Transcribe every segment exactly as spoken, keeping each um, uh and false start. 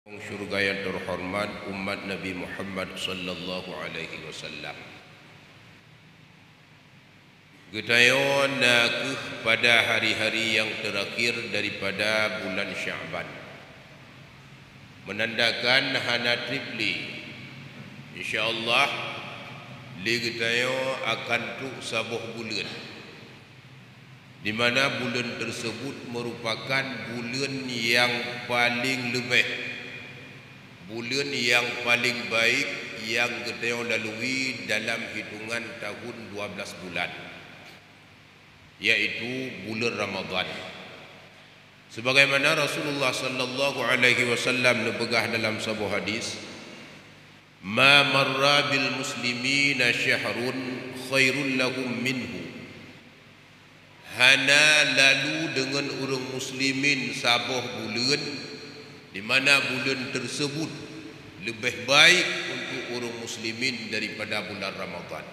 Syurga nyang terhormat, umat Nabi Muhammad sallallahu alaihi wasallam. Geutanyoe na kheueh pada hari-hari nyang teurakhir daripada bulan Sya'ban. Meunandakan hana treb lé. Insya Allah, lé geutanyoe akan trok saboh buleuen, di mana buleuen teuseubut meurupakan buleuen nyang paleng leubeh, buleuen nyang paleng baik nyang geutanyoe lalui dalam hitongan tahun dua blaih bulan, yaitu buleuen Ramadhan. Sebagaimana Rasulullah sallallahu alaihi wasallam neupeugah dalam saboh hadis, "Ma marra bil muslimina syahrun khairul lahum minhu." Hana lalu deungon ureuëng muslimin saboh buleuen, di mana buleuen teuseubut leubeh baik untuk ureuëng muslimin daripada bulan Ramadhan.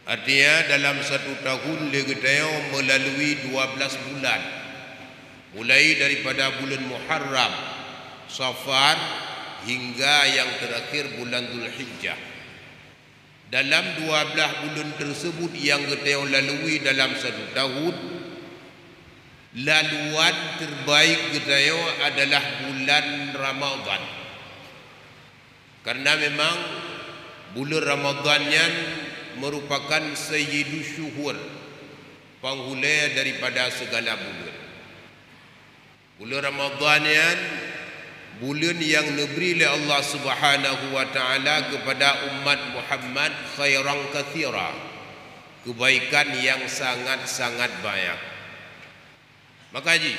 Artinya, dalam satu tahun lé geutanyoe meulalui dua blaih bulan, mulai daripada buleuen Muharram, Safar, hingga nyang teurakhir bulan Zulhijjah. Dalam dua blaih buleuen teuseubut nyang geutanyoe lalui dalam satu tahun, laluan terbaik geutanyoe adalah bulan Ramadhan. Karena memang buleuen Ramadhan nyan meurupakan sayyidu syuhur, panghulée daripada segala buleuen. Buleuen Ramadhan nyan buleuen nyang neubri lé Allah Subhanahu wa Ta'ala keupada umat Muhammad khairan katsira, keubaikan nyang sangat-sangat banyak. Maka jih,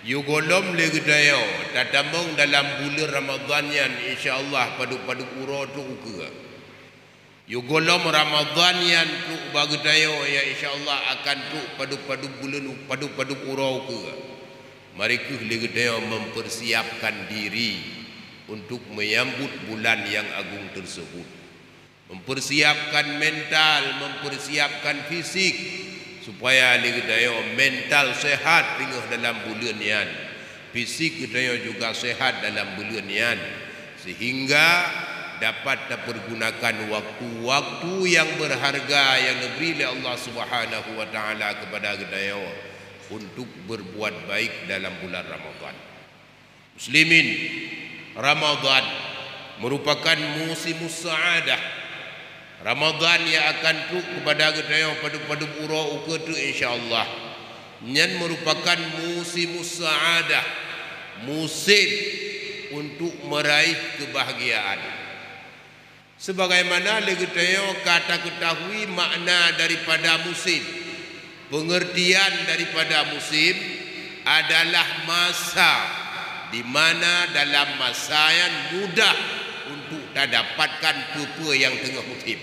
yôh gohlom lé geutanyoe tatamong dalam buleuen Ramadhan nyan, insya Allah padub-padub uroe trok ukeue. Yôh gohlom Ramadhan nyan trok bak geutanyoe, nyang insya Allah akan trok padub-padub buleuen, padub-padub uroe ukeue. Mari kheueh lé geutanyoe mempersiapkan diri untuk menyambut bulan nyang agong teuseubut. Mempersiapkan mental, mempersiapkan fisik, supaya lé geutanyoe mental sehat teungoh dalam buleuen nyan, fisik geutanyoe juga sehat dalam buleuen nyan, sehingga dapat tapeurgunakan waktu-waktu nyang beurharga nyang neubri lé Allah Subhanahu wa Ta'ala keupada geutanyoe untuk berbuat baik dalam bulan Ramadhan. Muslimin, Ramadhan meurupakan musimus sa'adah. Ramadhan nyang akan trok keupada geutanyoe padub-padub uroe ukeue teuk, insya Allah. Nyan meurupakan musimus sa'adah, musém untuk meuraih keubahgiaan. Sebagaimana lé geutanyoe ka takeutahui makna daripada musém, peungeurtian daripada musém adalah masa di mana dalam masa nyan mudah untuk tadapatkan peue-peue nyang teungoh musém.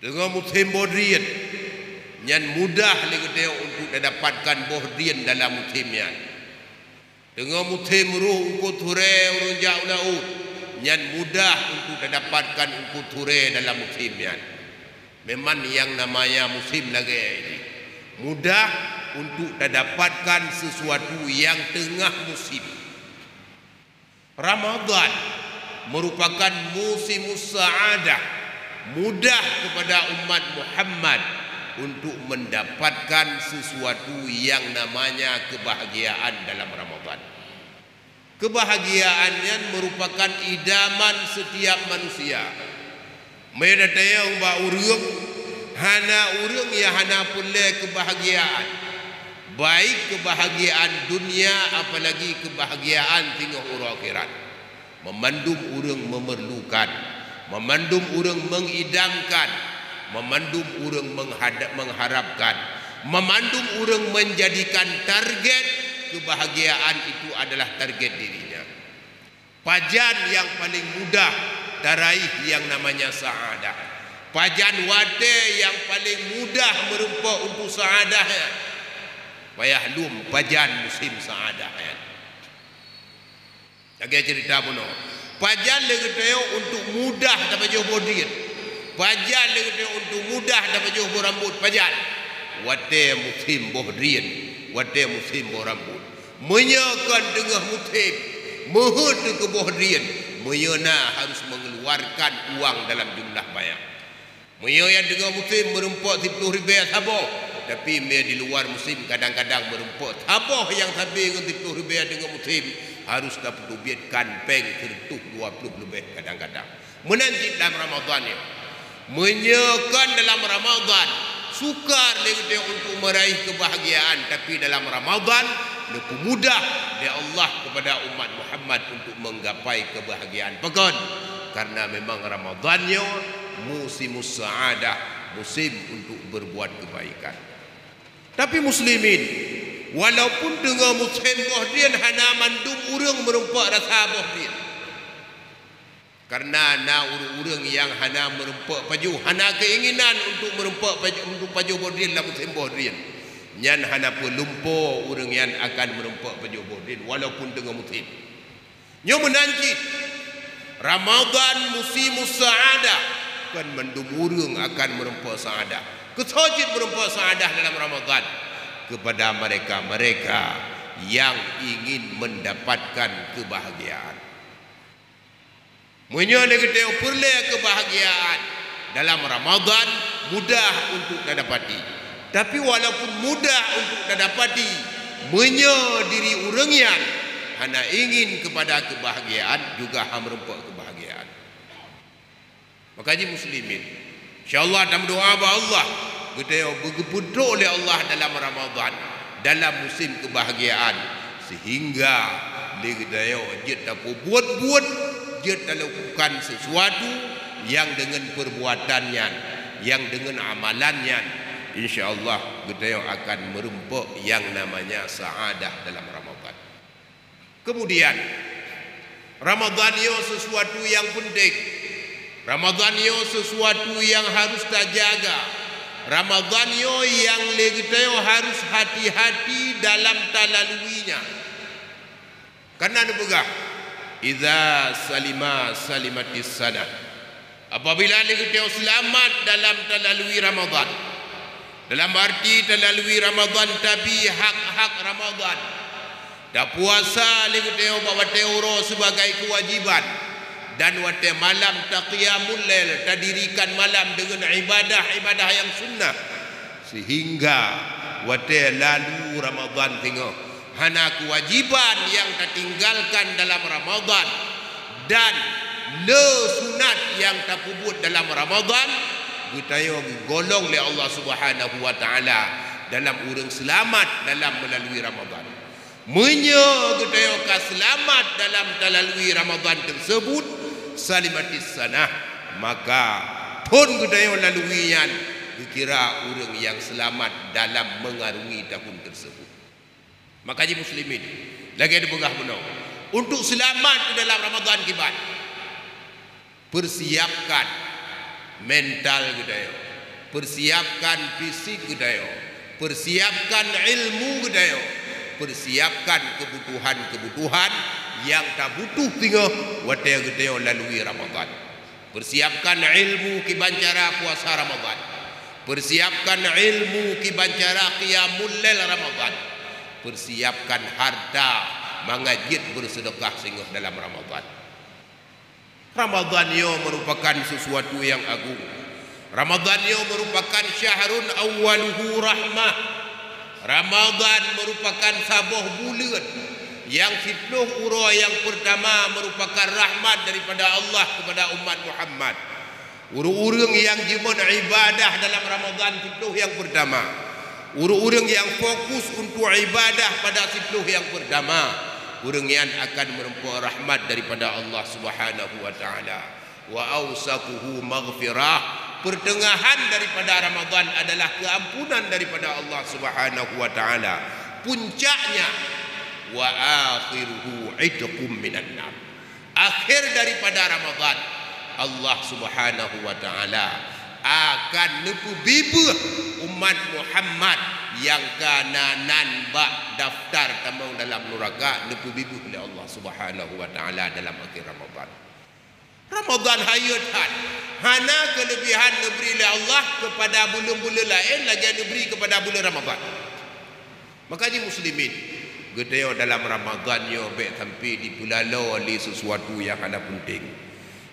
Teungoh musém boh drien, nyan mudah lé geutanyoe untuk tadapatkan boh drien dalam musém nyan. Teungoh musém roh ukeue turée ureuëng jak u laôt, nyan mudah untuk tadapatkan ukeue turée dalam musém nyan. Memang nyang namanya musém lagée nyan, mudah untuk tadapatkan sesuatu nyang teungoh musém. Ramadhan meurupakan musimus sa'adah, mudah keupada umat Muhammad untuk mendapatkan sesuatu nyang namanya keubahgiaan dalam Ramadhan. Keubahgiaan nyan meurupakan idaman setiap manusia. Meunyoe tatanyong bak ureuëng, hana ureuëng nyang hana peureulée keubahgiaan, baik keubahgiaan dunia apalagi keubahgiaan teungoh uroe akhirat. Meumandum ureuëng meumeureulukan, meumandum ureuëng meungidamkan, meumandum ureuëng meunghada-, meungharapkan, meumandum ureuëng meunjadikan target keubahgiaan itu adalah target dirinya. Pajan nyang paleng mudah taraih nyang namanya sa'adah? Pajan watée nyang paleng mudah meurumpok untuk sa'adah nyan? Payah lom pajan musém sa'adah nyan. Lagée ceurita bunoe, pajan lé geutanyoe untuk mudah tapajoh boh drien? Pajan lé geutanyoe untuk mudah tapajoh boh rambot? Pajan? Watée musém boh drien, watée musém boh rambot. Meunyoe kon teungoh musém, meuheuet teuh keu boh drien, meunyoe na harus mengeluarkan uang dalam jumlah banyak. Meunyoe nyang teungoh musém meurumpok siplôh ribèe saboh, tapi meunyoe di luar musém kadang-kadang meurumpok saboh nyang sabe ngon siplôh ribèe teungoh musém, harus tapeuteubietkan péng sireutôh dua plôh leubeh kadang-kadang. Meunan cit lam Ramadhan nyoe. Meunyoe kon dalam Ramadhan, sukar lé geutanyoe untuk meraih kebahagiaan, tapi dalam Ramadhan, neupeumudah lé Allah kepada umat Muhammad untuk menggapai kebahagiaan. Pakon? Karena memang Ramadhan nyoe musimus sa'adah, musim untuk berbuat kebaikan. Tapi muslimin, walaupun teungoh musém boh drien, hana mandum ureuëng meurumpok rasa boh drien. Karena na ureuëng-ureuëng nyang hana meurumpok pajoh, hana keinginan untuk meurumpok pajoh, untuk pajoh boh drien lam musém boh drien. Nyan hana peue lumpo ureuëng nyan akan meurumpok pajoh boh drien walaupun teungoh musém. Nyoe meunan cit, Ramadhan musimus sa'adah, kon mandum ureuëng akan meurumpok sa'adah. Keu soe cit meurumpok sa'adah dalam Ramadhan? Kepada mereka-mereka yang ingin mendapatkan kebahagiaan. Meunyoe lé geutanyoe peureulée keubahgiaan dalam Ramadhan, mudah untuk tadapati. Tapi walaupun mudah untuk tadapati, meunyoe diri ureuëng nyan hana ingin keupada keubahgiaan, juga han meurumpok keubahgiaan. Maka jih muslimin, insya Allah tameudoá bak Allah, geutanyoe beugeupeudrok lé Allah dalam Ramadhan, dalam musim keubahgiaan, seuhingga lé geutanyoe jeuet tapeubuet-buet, jeuet talakukan sesuatu nyang deungon peurbuatan nyan, nyang deungon amalan nyan, insya Allah geutanyoe akan meurumpok nyang namanya sa'adah dalam Ramadhan. Kemudian, Ramadhan nyoe sesuatu nyang peunteng. Ramadhan nyoe sesuatu nyang harus tajaga. Ramadhan nyoe nyang lé geutanyoe harus hati-hati dalam talalui nyan. Karena neupeugah, "Idza salima salimatis sanah." Apabila lé geutanyoe seulamat dalam talalui Ramadhan, dalam arti talalui Ramadhan tabi hak-hak Ramadhan, tapuasa lé geutanyoe bak watée uroe sibagai keuwajiban, dan watée malam taqiyamul lail, tadirikan malam deungon ibadah-ibadah nyang sunnah, seuhingga watée lalu Ramadhan singoh, hana keuwajiban nyang tatinggalkan dalam Ramadhan, dan le sunat nyang tapeubuet dalam Ramadhan, geutanyoe geugolong lé Allah Subhanahu wa Ta'ala dalam ureuëng seulamat dalam meulalui Ramadhan. Meunyoe geutanyoe ka seulamat dalam talalui Ramadhan teuseubut, salimatis sanah, maka thon geutanyoe lalui nyan geukira ureuëng nyang seulamat dalam meungarungi tahun teuseubut. Maka jih muslimin, lagée neupeugah bunoe, untuk seulamat dalam Ramadhan kiban, persiapkan mental geutanyoe, persiapkan fisik geutanyoe, persiapkan ilmu geutanyoe, persiapkan keubutuhan-keubutuhan nyang tabutuh singoh watée geutanyoe lalui Ramadhan. Persiapkan ilmu kiban cara puasa Ramadhan. Persiapkan ilmu kiban cara qiyamul lail Ramadhan. Persiapkan harta mangat jeuet beuseudeukah singoh dalam Ramadhan. Ramadhan nyoe meurupakan sesuatu nyang agung. Ramadhan nyoe meurupakan syahrun awwaluhu rahmah. Ramadhan meurupakan saboh buleuen nyang siplôh uroe nyang peurtama meurupakan rahmat daripada Allah keupada umat Muhammad. Ureuëng-ureuëng nyang jimeuet ibadah dalam Ramadhan siplôh nyang peurtama, ureuëng-ureuëng nyang fokus untuk ibadah pada siplôh nyang peurtama, ureuëng nyan akan meurumpok rahmat daripada Allah Subhanahu wa Ta'ala. Wa ausaquhu maghfirah, pertengahan daripada Ramadhan adalah keampunan daripada Allah Subhanahu wa Ta'ala. Puncaknya, wa akhiruhu itqum minan nar. Akhir daripada Ramadhan, Allah Subhanahu wa Ta'ala akan neupeubibeuh umat Muhammad nyang ka na nan bak daftar tamong dalam nuraka, neupeubibeuh lé Allah Subhanahu wa Ta'ala dalam akhir Ramadhan. Ramadhan hayeu that, hana keuleubihan neubri lé Allah keupada buleuen-buleuen laén lagée neubri keupada buleuen Ramadhan. Maka jih muslimin, Geutanyoe dalam Ramadhan nyoe bék sampai dipeulaloe lé sesuatu nyang hana peunteng.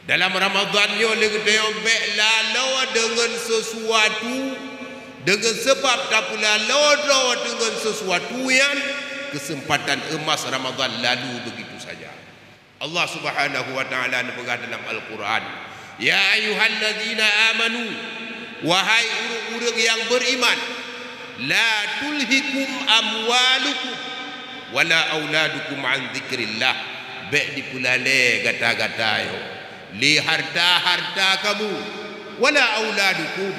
Dalam Ramadhan nyoe lé geutanyoe bék laloe deungon sesuatu, deungon sabab tapeulaloe droe deungon sesuatu nyan, keuseumpatan emas Ramadhan lalu beugitu saja. Allah Subhanahu wa Ta'ala neupeugah dalam Al-Qur'an, "Ya ayyuhalladzina amanu, wahai ureuëng-ureuëng nyang beriman, la tulhikum amwalukum wala auladukum an dzikrillah." Bék dipeulalée gata-gata nyoe lé harta-harta kamu, wala auladukum,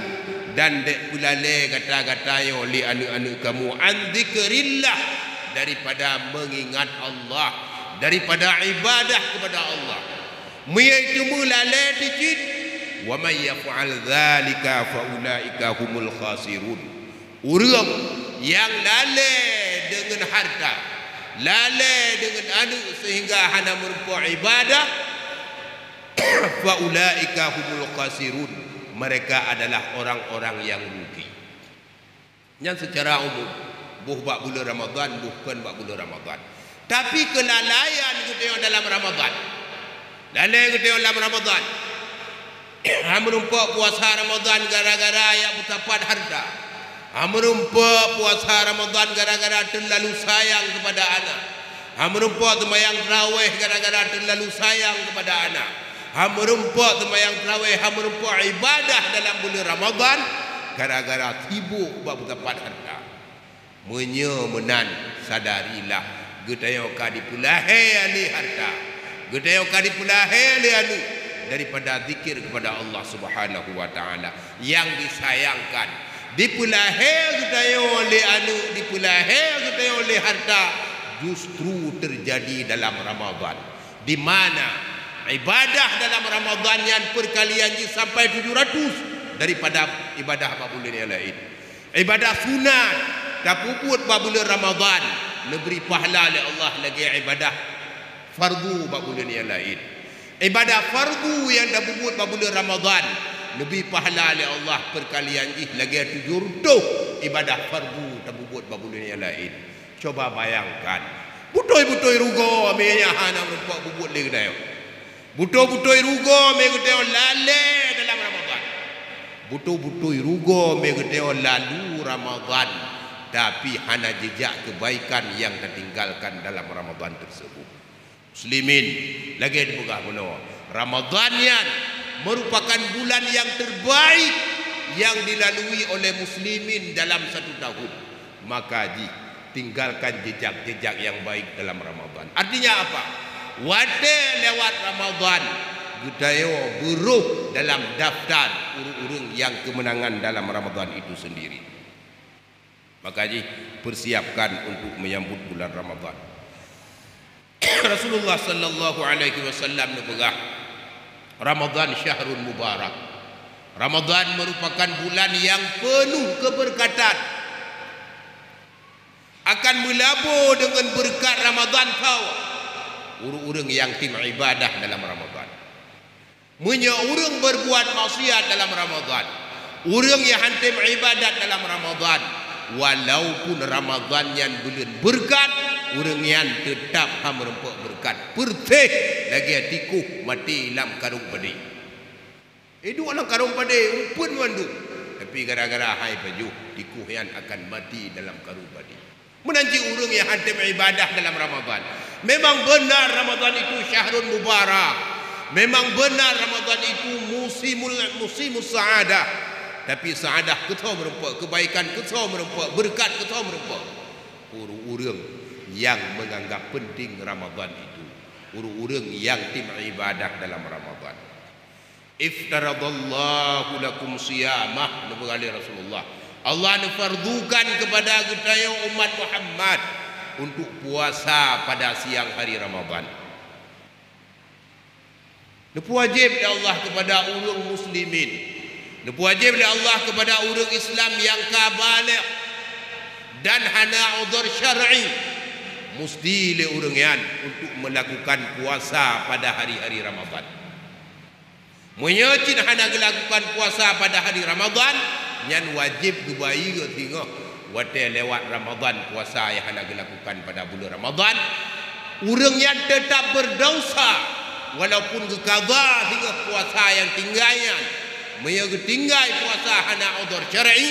dan bék peulalée gata-gata nyoe lé aneuëk-aneuëk kamu, an dzikrillah, daripada meungingat Allah, daripada ibadah kepada Allah. Meunyoe teumeulalée teuh cit, "Wa may yaf'al dzalika fa ulaika humul khasirun." Ureuëng nyang lalée deungon harta, lalée deungon aneuëk sehingga hana meurumpok ibadah, "Fa ulaika humul khasirun." Mereka adalah orang-orang yang rugi. Nyan seucara umum, boh bak buleuen Ramadhan, boh kon bak buleuen Ramadhan. Tapi keulalaian geutanyoe dalam Ramadhan. Lalée geutanyoe dalam Ramadhan. Hana meurumpok puasa Ramadhan gara-gara jak beusapat harta. Hana meurumpok puasa Ramadhan gara-gara teulalu sayang kepada anak. Hana meurumpok seumayang tarawih gara-gara teulalu sayang kepada anak. Hana meurumpok seumayang tarawih, hana meurumpok ibadah dalam buleuen Ramadhan gara-gara sibuk bak beusapat harta. Meunyoe meunan, sadarilah geutanyoe ka dipeulahée lé harta, geutanyoe ka dipeulahée lé aneuëk daripada zikir kepada Allah Subhanahu wa Ta'ala nyang disayangkan. Dipeulahée geutanyoe lé aneuëk, dipeulahée geutanyoe lé harta, justru teujadi dalam Ramadhan, di mana ibadah dalam Ramadhan nyan peurkalian jih sampai tujoh ratus daripada ibadah bak buleuen nyang laén. Ibadah sunat tapeubuet bak buleuen Ramadhan, neubri pahala lé Allah lagée ibadah fardu bak buleuen nyang laén. Ibadah fardu nyang tapeubuet bak buleuen Ramadhan, neubri pahala lé Allah peurkalian jih lagée tujoh reutôh ibadah fardu tapeubuet bak buleuen nyang laén. Cuba bayangkan, beutôi-beutôi rugoe meunyoe hana meurumpok peubuet lé geutanyoe. Beutôi-beutôi rugoe meunyoe geutanyoe lalée dalam Ramadhan. Beutôi-beutôi rugoe meunyoe geutanyoe lalu Ramadhan, tapi hana jeujak keubaikan nyang tatinggalkan dalam Ramadhan teuseubut. Muslimin, lagée dipeugah bunoe, Ramadhan nyan meurupakan bulan nyang teubaik nyang dilalui oleh muslimin dalam satu tahun. Maka jih, tinggalkan jejak-jejak nyang baik dalam Ramadhan. Artinya apa? Watée lewat Ramadhan, geutanyoe beurôh dalam daftar ureuëng-ureuëng nyang keumeunangan dalam Ramadhan itu sendiri. Maka jih, persiapkan untuk menyambut bulan Ramadhan. Rasulullah sallallahu alaihi wasallam neupeugah, "Ramadhan syahrun mubarak." Ramadhan merupakan bulan yang penuh keberkatan. Akan meulabô deungon beureukat Ramadhan tho ureuëng-ureuëng nyang tem ibadah dalam Ramadhan. Meunyoe ureuëng berbuat maksiat dalam Ramadhan, ureuëng nyang han tem ibadat dalam Ramadhan, walaupun Ramadhan nyan buleuen beureukat, ureuëng nyan teutab hana meurumpok beureukat, peureuseh lagée tikoh maté lam karông padé. Iduek lam karông padé, umpun mandum, tapi gara-gara hai pajoh, tikoh nyan akan maté dalam karông padé. Meunan cit ureuëng nyang han tem ibadah dalam Ramadhan. Memang beunar Ramadhan itu syahrun mubarak. Memang beunar Ramadhan itu musimul, musimus sa'adah. Tapi sa'adah keusoe meurumpok, keubaikan keusoe meurumpok, beureukat keusoe meurumpok. Ureuëng-ureuëng nyang meunganggap peunténg Ramadhan itu. Ureuëng-ureuëng nyang tem ibadah dalam Ramadhan. "Iftaradallahu lakum siyamah," neupeugah lé Rasulullah. Allah neufardukan kepada geutanyoe umat Muhammad untuk puasa pada siang hari Ramadhan. Neupeuwajéb lé Allah kepada ureuëng muslimin. Neupeuwajéb lé Allah kepada ureuëng Islam nyang ka baligh dan hana udhur syar'i. Musti lé ureuëng nyan untuk melakukan puasa pada hari-hari Ramadhan. Meunyoe cit hana geulakukan puasa pada hari Ramadhan, nyan wajéb geubayeue singoh Watée lewat Ramadhan, puasa nyang hana geulakukan pada buleuen Ramadhan, ureuëng nyan teutab beudausa, walaupun geukaza singoh puasa nyang tinggai nyan. Meunyoe geutinggai puasa hana udhur syar'i,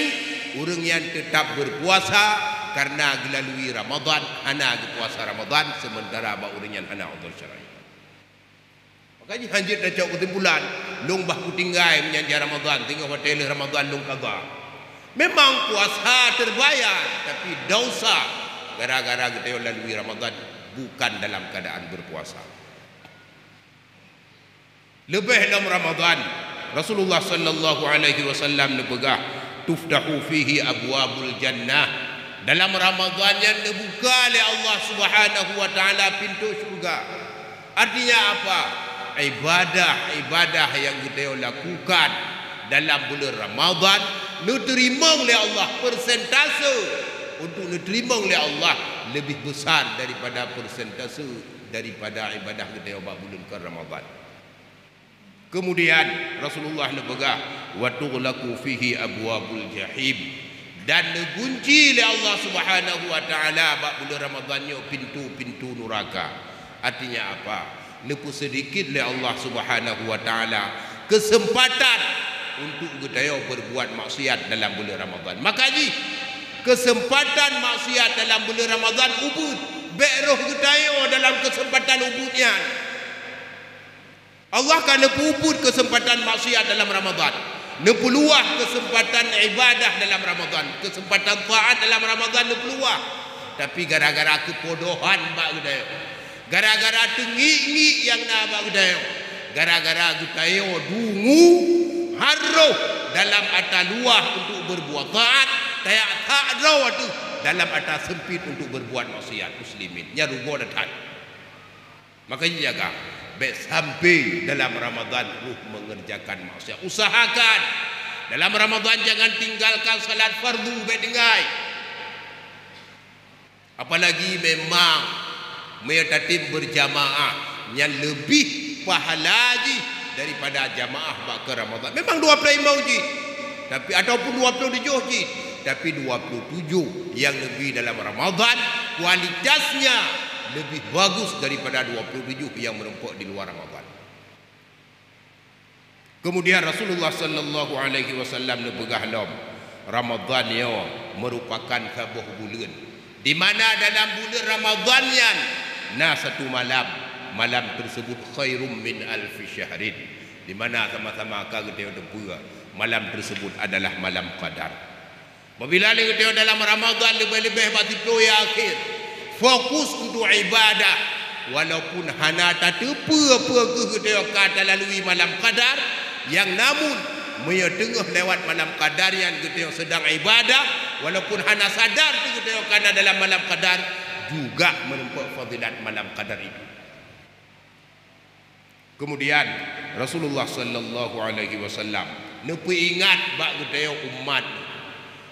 ureuëng nyan teutab beupuasa kareuna geulalui Ramadhan, hana geupuasa Ramadhan, seumeuntara bak ureuëng nyan hana udhur syar'i. Maka jih hanjeuet tacok keusimpulan, lôn bah kutinggai meunyan jak Ramadhan, singoh watée lheueh Ramadhan lôn kaza. Memang puasa terbayar, tapi dausa gara-gara geutanyoe lalui Ramadhan bukan dalam keadaan berpuasa. Leubeh lom Ramadhan, Rasulullah sallallahu alaihi wasallam neupeugah, "Tuftahu fihi abwabul jannah." Dalam Ramadhan nyan neubuka lé Allah Subhanahu wa Taala pintoe syeuruga. Artinya apa? Ibadah-ibadah nyang geutanyoe lakukan dalam buleuen Ramadhan neuteurimong lé Allah, persentase untuk neuteurimong lé Allah leubeh besar daripada persentase daripada ibadah geutanyoe bak buleuen keu Ramadhan. Keumudian Rasulullah neupeugah, "Wa tughlaqu fihi abwabul jahim," dan neugunci lé Allah Subhanahu wa Taala bak buleuen Ramadhan nyoe pintoe-pintoe nuraka. Artinya apa? Neupeuseudikit lé Allah Subhanahu wa Taala keuseumpatan untuk geutanyoe beurbuat maksiat dalam buleuen Ramadhan. Maka jih, keuseumpatan maksiat dalam buleuen Ramadhan ubit, bék roh geutanyoe dalam keuseumpatan ubit nyan. Allah ka neupeuubit keuseumpatan maksiat dalam Ramadhan, neupeuluwah keuseumpatan ibadah dalam Ramadhan, keuseumpatan taat dalam Ramadhan neupeuluwah. Tapi gara-gara keupodohan bak geutanyoe, gara-gara teungiek-ngiek nyang na bak geutanyoe, gara-gara geutanyoe dungu harôh dalam ata luwah untuk beurbuat taat, tajak that droe teuh dalam ata seumpit untuk beurbuat maksiat, muslimin. Nyan rugoe that. Maka jijaga, bék sampai dalam Ramadhan roh mengerjakan maksiat. Usahakan dalam Ramadhan jangan tinggalkan salat fardu, bék tinggai. Apalagi memang meunyoe tatem berjamaah, nyan leubeh pahala jih daripada jamaah bak keu Ramadhan. Memang dua ploh limong jih, tapi, ataupun dua ploh tujoh jih, tapi dua ploh tujoh nyang neubi dalam Ramadhan kualitasnya leubeh bagus daripada dua ploh tujoh nyang meurumpok di luwa Ramadhan. Keumudian Rasulullah sallallahu alaihi wasallam neupeugah lom, Ramadhan nyoe meurupakan saboh buleuen, di mana dalam buleuen Ramadhan nyan na satu malam, malam tersebut khairum min alfi syahrin, di mana sama-sama ka geutanyoe teupeue malam tersebut adalah malam qadar. Apabila lé geutanyoe dalam Ramadhan leubeh-leubeh bak siploh nyang akhé, fokus untuk ibadah, walaupun hana tateupeue peue geutanyoe ka talalui malam qadar, nyang namun meunyoe teungoh lewat malam qadar nyan geutanyoe seudang ibadah, walaupun hana sadar geutanyoe ka na dalam malam qadar, juga meurumpok fadilat malam qadar itu. Keumudian Rasulullah sallallahu alaihi wasallam neupeuingat bak geutanyoe umat.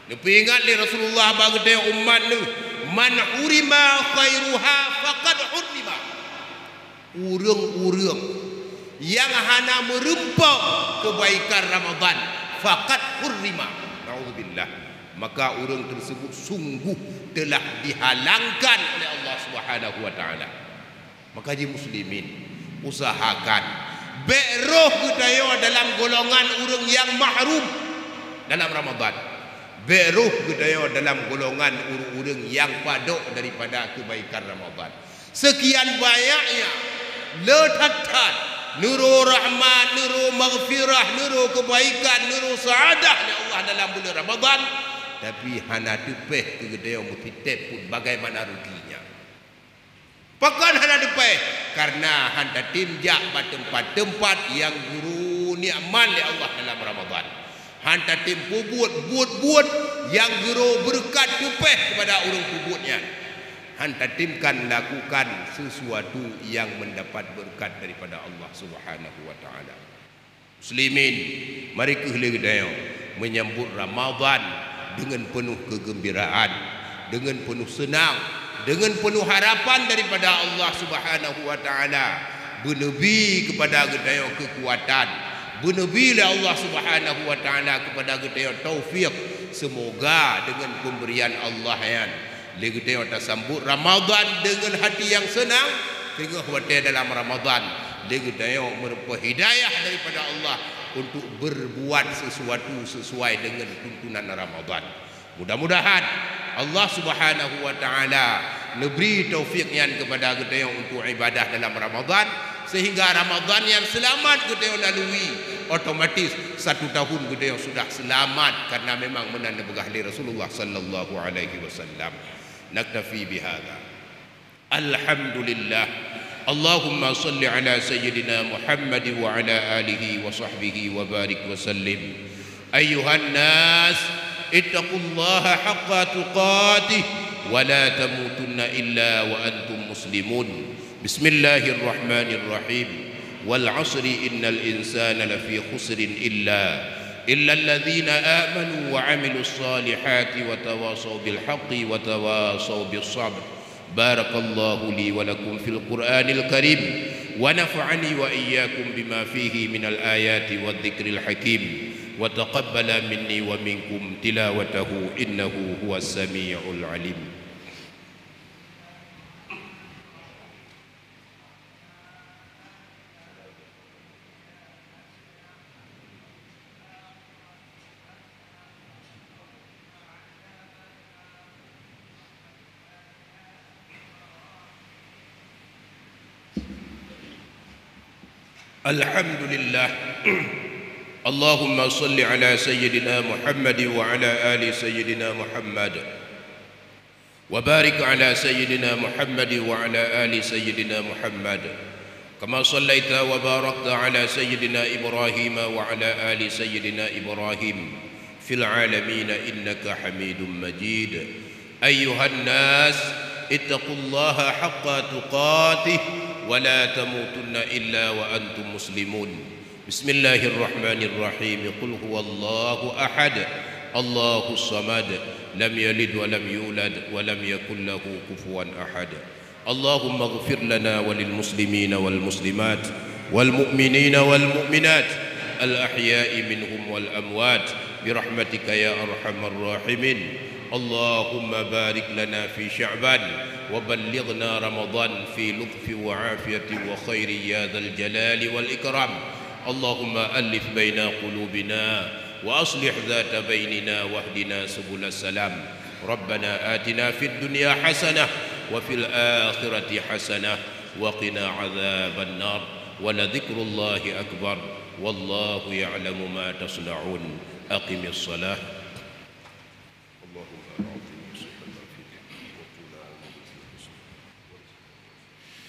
Neupeuingat lé Rasulullah bak geutanyoe umat neuh, "Man hurima khairuha faqad hurrima." Ureuëng-ureuëng nyang hana meurumpok keubaikan Ramadhan, faqad hurrima. Naudzubillah. Maka ureuëng tersebut sungguh telah dihalangkan oleh Allah Subhanahu wa Taala. Maka jih muslimin, usahakan bék roh geutanyoe dalam golongan ureuëng nyang mahrum dalam Ramadhan. Bék roh geutanyoe dalam golongan ureuëng-ureuëng nyang padok daripada keubaikan Ramadhan. Seukian banyaknya, le that-that, neuro rahmat, neuro maghfirah, neuro keubaikan, neuro saadah lé Allah dalam buleuen Ramadhan, tapi hana teupéh keu geutanyoe meusitép pun, bagaimana ruginya. Pakon hana teupéh? Kareuna han tatem jak bak teumpat-teumpat nyang geubri nikmat lé Allah dalam Ramadhan. Han tatem peubuet buet-buet nyang geubri beureukat teupéh keupada ureuëng peubuet nyan. Han tatem kan lakukan sesuatu nyang meudapat beureukat daripada Allah Subhanahu wa Taala. Muslimin, mari keuh lé geutanyoe meunyambot Ramadhan deungon peunoh keugeumbiraan, deungon peunoh seunang, deungon peunoh harapan daripada Allah Subhanahu wa Taala, beuneubi keupada geutanyoe keukuatan, Beuneubri lé Allah Subhanahu wa Ta'ala keupada geutanyoe taufik, seumoga deungon peumeurian Allah nyan lé geutanyoe tasambot Ramadhan deungon hati nyang seunang, teungoh watée dalam Ramadhan lé geutanyoe meurumpok hidayah daripada Allah untuk beurbuat seusuatu seusuai deungon tuntunan Ramadhan. Mudah-mudahan Allah Subhanahu wa Ta'ala neubri taufik nyan keupada geutanyoe untuk ibadah dalam Ramadhan, seuhingga Ramadhan nyan seulamat geutanyoe lalui, otomatis satu tahun geutanyoe sudah seulamat, karena memang meunan neupeugah lé Rasulullah sallallahu alaihi wasallam. Naktafi bihadza. Alhamdulillah. Allahumma salli ala sayyidina Muhammad wa ala alihi wa sahbihi wa barik wa sallim. Ayyuhan nas, ittaqullaha haqqa tuqatih wa la tamutunna illa wa antum muslimun. Bismillahirrahmanirrahim. Wal asri innal insana lafi khusrin illa, illal ladzina amanu wa amilus salihati wa tawasau bil haqqi wa tawasau bis sabr. بارك الله لي ولكم في القرآن الكريم، ونفعني وإياكم بما فيه من الآيات والذكر الحكيم، وتقبل مني ومنكم تلاوته، إنه هو السميع العليم. الحمد لله. اللهم صل على سيدنا محمد وعلى آل سيدنا محمد. وبارك على سيدنا محمد وعلى آل سيدنا محمد، كما صليت وباركت على سيدنا إبراهيم وعلى آل سيدنا إبراهيم في العالمين إنك حميد مجيد. أيها الناس، اتقوا الله حق تقاته ولا تموتن إلا وأنتم مسلمون. بسم الله الرحمن الرحيم. قل هو الله أحد، الله الصمد، لم يلد ولم يولد، ولم يكن له كفوا أحد. اللهم اغفر لنا وللمسلمين والمسلمات، والمؤمنين والمؤمنات، الأحياء منهم والأموات، برحمتك يا أرحم الراحمين. اللهم بارك لنا في شعبان، وبلغنا رمضان في لطف وعافية وخير يا ذا الجلال والإكرام. اللهم ألف بين قلوبنا وأصلح ذات بيننا واهدنا سبل السلام. ربنا آتنا في الدنيا حسنة وفي الآخرة حسنة وقنا عذاب النار. ولذكر الله أكبر. والله يعلم ما تصنعون. أقم الصلاة.